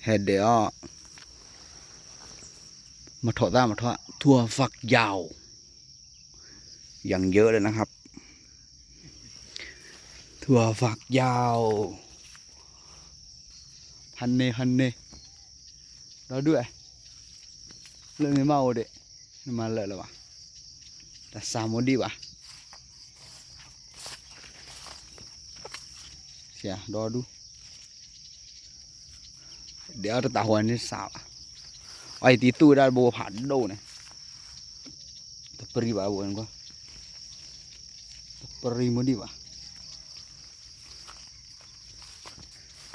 ဟဲဒဲးအီၤ, မထီၣ်သၣ်မထီၣ်, ถั่วฝักยาว อย่างเยอะเลยนะครับ ถั่วฝักยาว ဟါန့ၢ် ဟါန့ၢ် ဒီဒူၣ်, လၢမ့ၢ်မးအိၣ်ဒံး, နမၤလၢာ်လၢၤဘၣ်, တၢ်စးမိၢ်ဒံးဘၣ်, ဒီဒူၣ် ဒဲးအီၤတတးဟိန့ၣ်စးဘၣ်, အအံၤတံၤသူၣ်ဝဲဒၣ်ဘိဖးဒိၣ်န့ၣ်, တပရံဘၣ်ဘိန့ၣ်, တပရံမိၢ်ဒံးဘၣ်,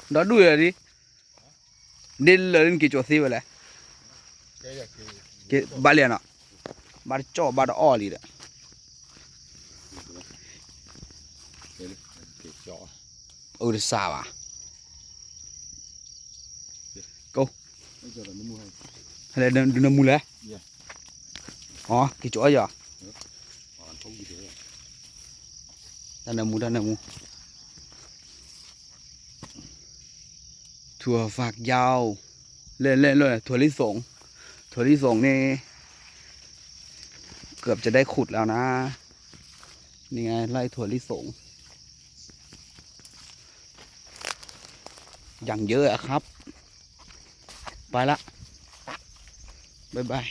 ဒီဒူၣ်ယၤဒ်, ဒ်လၢာ်လၢနက့ၤကၠီၤသ့ဝဲလဲၣ်, ဘၣ်လံနီၤ, ဘၣ်တကၠီၣ်ဘၣ်တအီၣ်လံဒီး, အၢတစးဘၣ်, ကိး, ဟဲလဲၣ်ဒုးနမူလဲၣ်, အက့ၤကၠီၤအီၣ်ယၤ, တၢ်နမူတၢ်နမူ ถั่วฝักยาว လဲၣ်လဲၣ်လဲၣ် ถั่วลิสง ถั่วลิสง นี่ เกือบจะได้ขุดแล้วนะ นี่ไงไร่ถั่วลิสง อย่างเยอะอะครับ ไปละ บ๊ายบาย